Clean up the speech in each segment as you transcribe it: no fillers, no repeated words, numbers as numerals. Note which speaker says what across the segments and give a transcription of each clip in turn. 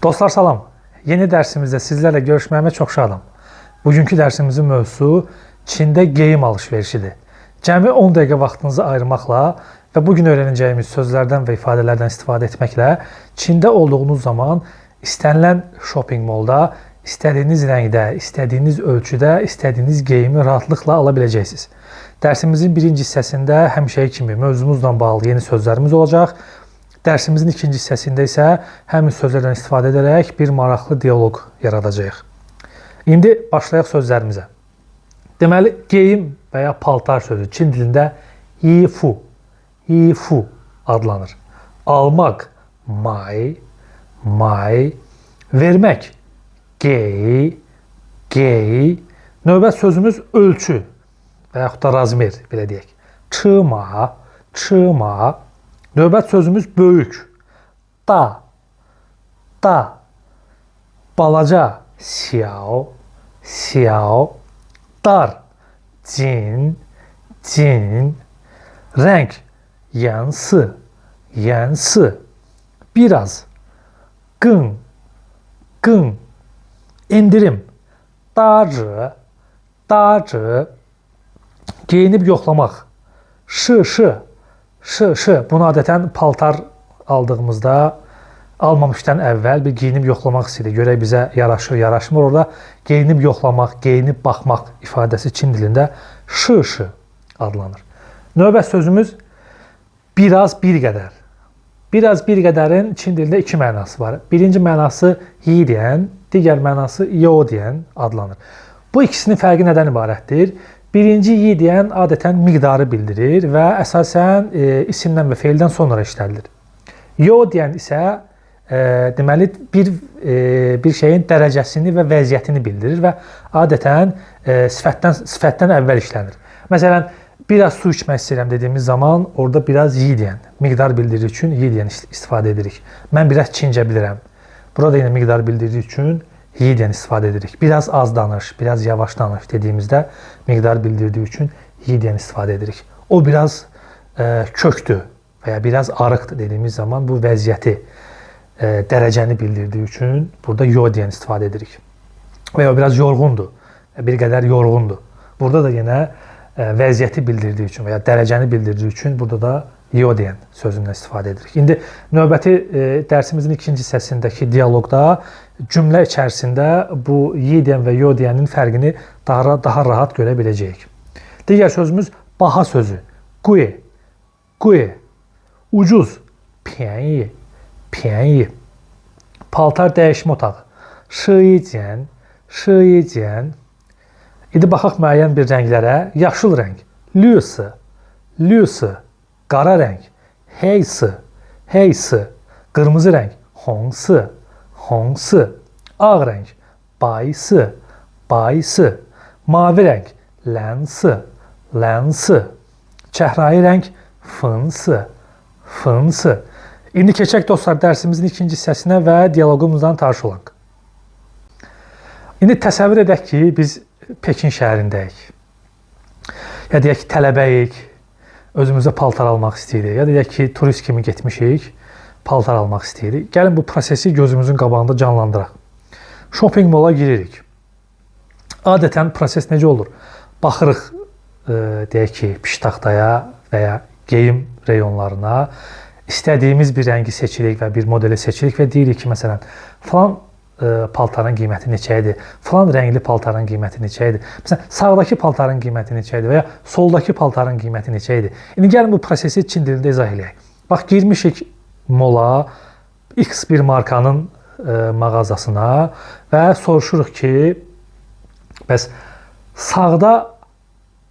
Speaker 1: Dostlar salam. Yeni dərsimizdə sizlərlə görüşməyimə çox şadam. Bugünkü dərsimizin mövzusu Çində geyim alış-verişidir. Cəmi 10 dəqiqə vaxtınızı ayırmaqla və bu gün öyrənəcəyimiz sözlərdən və ifadələrdən istifadə etməklə Çində olduğunuz zaman istənilən shopping mallda istədiyiniz rəngdə, istədiyiniz ölçüdə, istədiyiniz geyimi rahatlıqla ala biləcəksiniz. Dərsimizin birinci hissəsində həmişəki kimi mövzumuzla bağlı yeni sözlərimiz olacaq. Dərsimizin ikinci hissəsində isə həmin sözlərdən istifadə edərək bir maraqlı dialoq yaradacağıq. İndi başlayaq sözlərimizə. Deməli, geyim və ya paltar sözü Çin dilində yifu, yifu adlanır. Almaq, may, may, vermək, gey, gey. Növbət sözümüz ölçü və yaxud da razmer, belə deyək. Çıma, çıma. Növbət sözümüz böyük. Da, da. Balaca, xiao, xiao. Dar, cin, cin. Rəng, yansı, yansı. Biraz, qın, qın. Endirim, dacı, dacı. Geyinib yoxlamaq, şı, şı. Şı, şı. Bunu adətən paltar aldığımızda almamışdan əvvəl bir geyinib yoxlamaq istəyirik. Görək bizə yaraşır, yaraşmır. Orada geyinib yoxlamaq, geyinib baxmaq ifadəsi Çin dilində şı, şı adlanır. Növbət sözümüz biraz, bir qədər. Biraz, bir qədərin Çin dilində iki mənası var. Birinci mənası yi deyən, digər mənası yo deyən adlanır. Bu ikisinin fərqi nədən ibarətdir? Birinci yi deyən adətən miqdarı bildirir və əsasən isimdən və feildən sonra işlədilir. Yo deyən isə deməli bir şeyin dərəcəsini və vəziyyətini bildirir və adətən sifətdən əvvəl işlənir. Məsələn, biraz su içmək istəyirəm dediyimiz zaman orada biraz yi deyən, miqdar bildirir üçün yi deyən istifadə edirik. Mən biraz Çincə bilirəm. Burada yenə miqdar bildirdiyi üçün yi deyən istifadə edirik. Biraz az danış, biraz yavaş danış dediyimizdə miqdar bildirdiyi üçün yi deyən istifadə edirik. O biraz kökdür və ya biraz arıqdır dediyimiz zaman bu vəziyyəti, dərəcəni bildirdiyi üçün burada yo deyən istifadə edirik. Və ya o biraz yorğundur, bir qədər yorğundur. Burada da yenə vəziyyəti bildirdiyi üçün və ya dərəcəni bildirdiyi üçün burada da yo deyən sözündən istifadə edirik. İndi növbəti dərsimizin ikinci hissəsindəki dialoqda cümlə içərisində bu yi deyən və yo deyənin fərqini daha rahat görə biləcəyik. Digər sözümüz baha sözü. Gui, gui, ucuz, pianyi, pianyi. Paltar dəyişmə otağı. Şiyijian, şiyijian. İndi baxaq müəyyən bir rənglərə. Yaşıl rəng, lüsi, lüsi. Qara rəng, heysi, heysi. Qırmızı rəng, hongsi, hongsi. Ağ rəng, baysi, baysi. Mavi rəng, lənsi, lənsi. Çəhrayı rəng, fınsı, fınsı. İndi keçək dostlar dərsimizin ikinci hissəsinə və dialoqumuzdan tanış olaq. İndi təsəvvür edək ki, biz Pekin şəhərindəyik. Ya deyək ki, tələbəyik, özümüzə paltar almaq istəyirik. Ya deyək ki, turist kimi getmişik, paltar almaq istəyirik. Gəlin bu prosesi gözümüzün qabağında canlandıraq. Shopping malla giririk. Adətən proses necə olur? Baxırıq, deyək ki, piştaxtaya və ya geyim reyonlarına, istədiyimiz bir rəngi seçirik və bir modeli seçirik və deyirik ki, məsələn, falan paltarın qiyməti neçə idi? Falan rəngli paltarın qiyməti neçə idi? Məsələn, sağdakı paltarın qiyməti neçə idi və ya soldakı paltarın qiyməti neçə idi? İndi gəlin bu prosesi Çin dilində izah eləyək. Bax, girmişik mola, X bir markanın mağazasına və soruşuruq ki, bəs sağda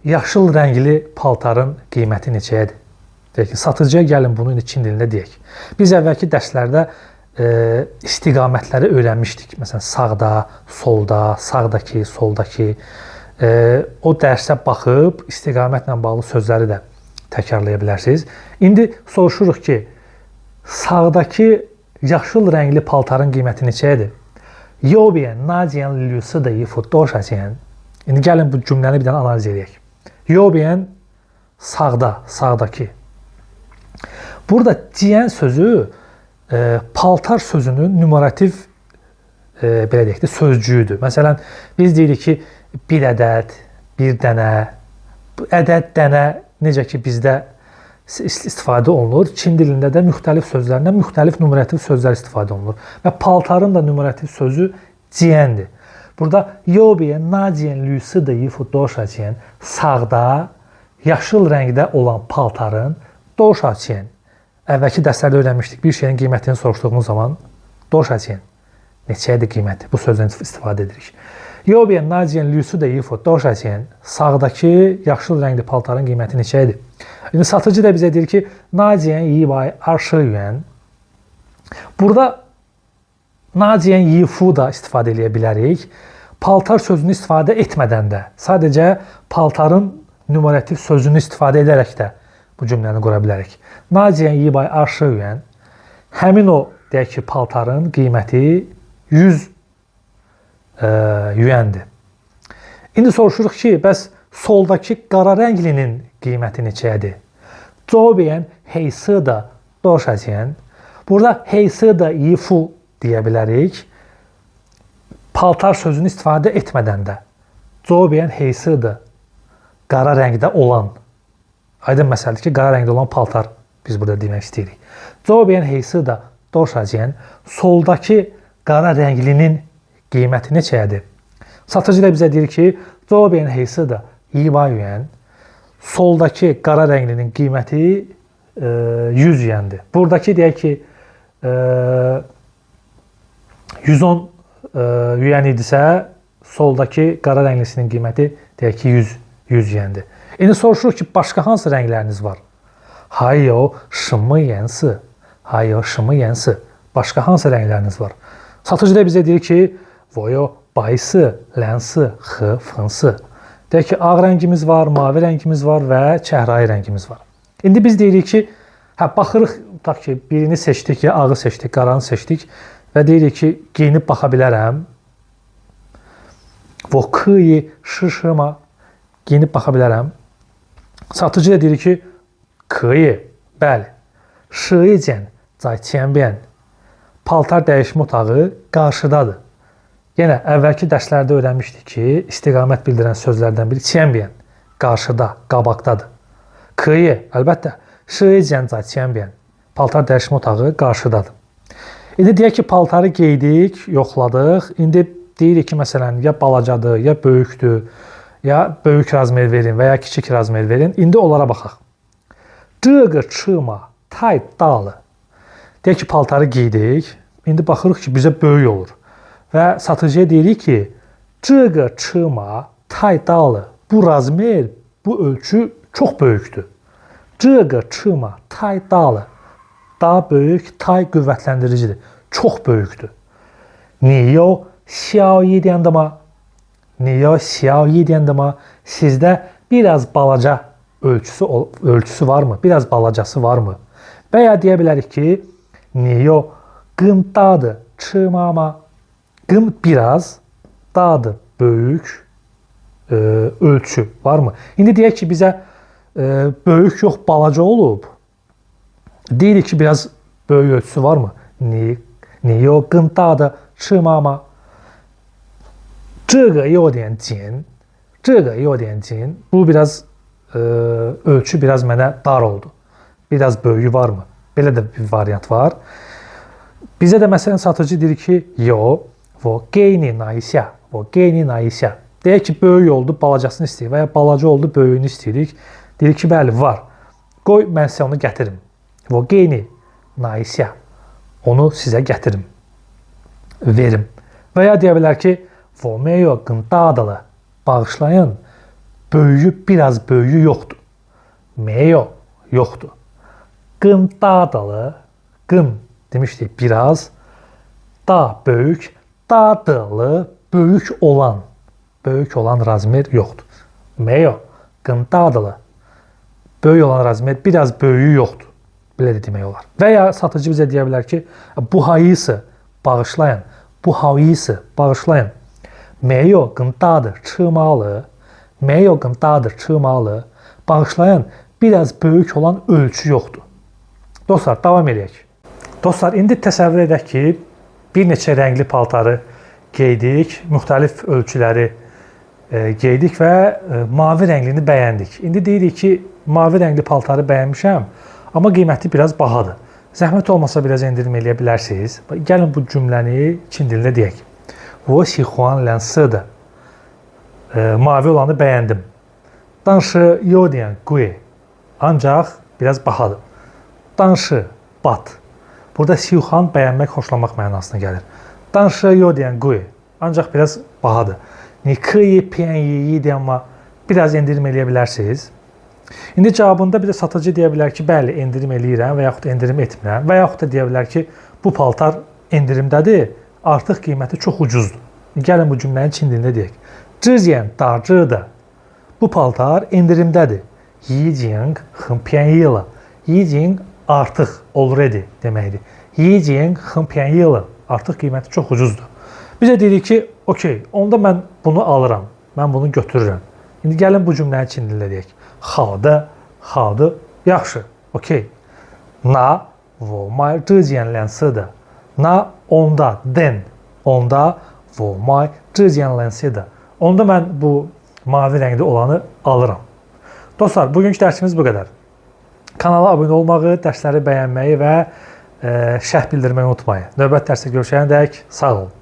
Speaker 1: yaşıl rəngli paltarın qiyməti neçə idi? Deyək ki, satıcıya gəlin bunu indi Çin dilində deyək. Biz əvvəlki dərslərdə istiqamətləri öyrənmişdik. Məsələn, sağda, solda, sağdakı, soldakı. O dərsə baxıb istiqamətlə bağlı sözləri də təkrarlaya bilərsiniz. İndi soruşuruq ki, sağdakı yaşıl rəngli paltarın qiyməti neçə idi? Yobian najian lüsi de yifu doşa qian. İndi gəlin bu cümləni bir dənə analiz edək. Yobian sağda, sağdakı. Burada jian sözü paltar sözünün numerativ belə deyək də, sözcüyüdür. Məsələn, biz deyirik ki, bir ədəd, bir dənə, ədəd, dənə necə ki bizdə istifadə olunur. Çin dilində də müxtəlif sözlərlə müxtəlif nümerativ sözlər istifadə olunur. Və paltarın da nümerativ sözü ciəndir. Burada 右边那件绿色的衣服多少钱? Sağda yaşıl rəngdə olan paltarın 多少钱? Əvvəlki dərslərdə öyrənmişdik. Bir şeyin qiymətini soruşduğumuz zaman 多少钱? Neçə idi qiyməti? Bu sözdən istifadə edirik. 右边那件绿色的衣服多少钱? Sağdakı yaşıl rəngli paltarın qiyməti neçə idi? İndi satıcı da bizə deyir ki, 那件120 yuan. Burada 那件衣服 da istifadə eləyə bilərik. Paltar sözünü istifadə etmədən də, sadəcə paltarın nümerativ sözünü istifadə edərək də bu cümləni qura bilərik. 那件120 yuan. Həmin o, deyək ki, paltarın qiyməti 100 yuandır. İndi soruşuruq ki, bəs soldakı qara rənglinin qiyməti neçədir? 左边黑色的多少钱? Burada 黑色的衣服 deyə bilərik. Paltar sözünü istifadə etmədən də 左边黑色的 qara rəngdə olan, aydın məsələdir ki, qara rəngdə olan paltar biz burada demək istəyirik. 左边黑色的多少钱? Soldakı qara rənglinin qiyməti neçədir? Satıcı da bizə deyir ki, 左边黑色的100 yuan. Soldakı qara rənglinin qiyməti 100 yuandır. Buradakı deyək ki, 110 yuan idisə, soldakı qara rənglisinin qiyməti deyək ki, 100 yuandır. İndi soruşuruq ki, başqa hansı rəngləriniz var? 还有什么颜色? 还有什么颜色? Başqa hansı rəngləriniz var? Satıcı da bizə deyir ki, 我有白色, 蓝色和粉色. Deyək ki, ağ rəngimiz var, mavi rəngimiz var və çəhrayı rəngimiz var. İndi biz deyirik ki, hə, baxırıq, tutaq ki, birini seçdik, ya ağı seçdik, qaranı seçdik və deyirik ki, geyinib baxa bilərəm. 我可以试试吗? Geyinib baxa bilərəm. Satıcı da deyir ki, 可以, bəli. 试衣间在前边. Paltar dəyişmə otağı qarşıdadır. Yenə əvvəlki dərslərdə öyrənmişdik ki, istiqamət bildirən sözlərdən biri 前边, qarşıda, qabaqdadır. 可以, əlbəttə. 试衣间在前边. Paltar dəyişmə otağı qarşıdadır. İndi deyək ki, paltarı geydik, yoxladıq. İndi deyirik ki, məsələn, ya balacadır, ya böyükdür, ya böyük razmer verin və ya kiçik razmer verin. İndi onlara baxaq. 这个尺码太大了. Deyək ki, paltarı geydik. İndi baxırıq ki, bizə böyük olur. Və satıcıya deyirik ki, 这个尺码太大了. Bu razmer, bu ölçü çox böyükdür. 这个尺码太大了. Daha böyük, 太 qüvvətləndiricidir. Çox böyükdür. 你有小一点的吗? 你有小一点的吗? Sizdə biraz balaca ölçüsü var mı? Biraz balacası var mı? Və ya deyə bilərik ki, 你有更大的尺码吗? 更 biraz, 大的 böyük ölçü var mı? İndi deyək ki, bizə böyük yox, balaca olub. Deyirik ki, biraz böyük ölçüsü var mı? 你有更大的尺码吗？这个有点紧，这个有点紧. Bu biraz ölçü biraz mənə dar oldu. Biraz böyüyü var mı? Belə də bir variant var. Bizə də məsələn satıcı deyir ki, 有，我给你拿一下，我给你拿一下. Deyək ki, böyük oldu, balacasını istəyirik və ya balaca oldu, böyüyünü istəyirik. Deyir ki, bəli, var. Qoy mən sizə onu gətirim. 我给你拿一下. Onu sizə gətirim. Verim. Və ya deyə bilər ki, 我没有更大的了. Bağışlayın, böyüyü, biraz böyüyü yoxdur. 没有 yoxdur. 更大的了, 更 demişdik biraz, 大 böyük, 大的了 böyük olan, böyük olan razmer yoxdur. 没有更大的了. Böyük olan razmer, biraz böyüyü yoxdur. Belə də demək olar. Və ya satıcı bizə deyə bilər ki, 不好意思, bağışlayın. 不好意思, bağışlayın. 没有更大的尺码了. 没有更大的尺码了. Bağışlayın, biraz böyük olan ölçü yoxdur. Dostlar, davam eləyək. Dostlar, indi təsəvvür edək ki, bir neçə rəngli paltarı geydik, müxtəlif ölçüləri geydik və mavi rənglini bəyəndik. İndi deyirik ki, mavi rəngli paltarı bəyənmişəm, amma qiyməti biraz bahadır. Zəhmət olmasa biraz endirim eləyə bilərsiniz. Gəlin bu cümləni Çin dilində deyək. 我喜欢蓝色的. Mavi olanı bəyəndim. 但是有点贵. Ancaq biraz bahadır. 但是 but. Burada 喜欢 bəyənmək, xoşlamaq mənasına gəlir. 但是有点贵. Ancaq biraz bahadır. 你可以便宜一点吗? Biraz endirim eləyə bilərsiniz. İndi cavabında bir də satıcı deyə bilər ki, bəli, endirim eləyirəm və yaxud endirim etmirəm və yaxud da deyə bilər ki, bu paltar endirimdədir, artıq qiyməti çox ucuzdur. Gəlin bu cümləni Çin dilində deyək. 这件打折的. Bu paltar endirimdədir. 已经很便宜了. 已经 artıq already deməkdir. 已经很便宜了. Artıq qiyməti çox ucuzdur. Bizə deyirik ki, okey, onda mən bunu alıram. Mən bunu götürürəm. İndi gəlin bu cümləni Çin dilində deyək. 好的，好的，yaxşı, okey. 那我买这件蓝色的. 那 onda then onda 我买这件蓝色的. Onda mən bu mavi rəngli olanı alıram. Dostlar, bugünkü dərsimiz bu qədər. Kanala abunə olmağı, dərsləri bəyənməyi və şərh bildirməyi unutmayın. Növbəti dərsdə görüşənədək sağ olun.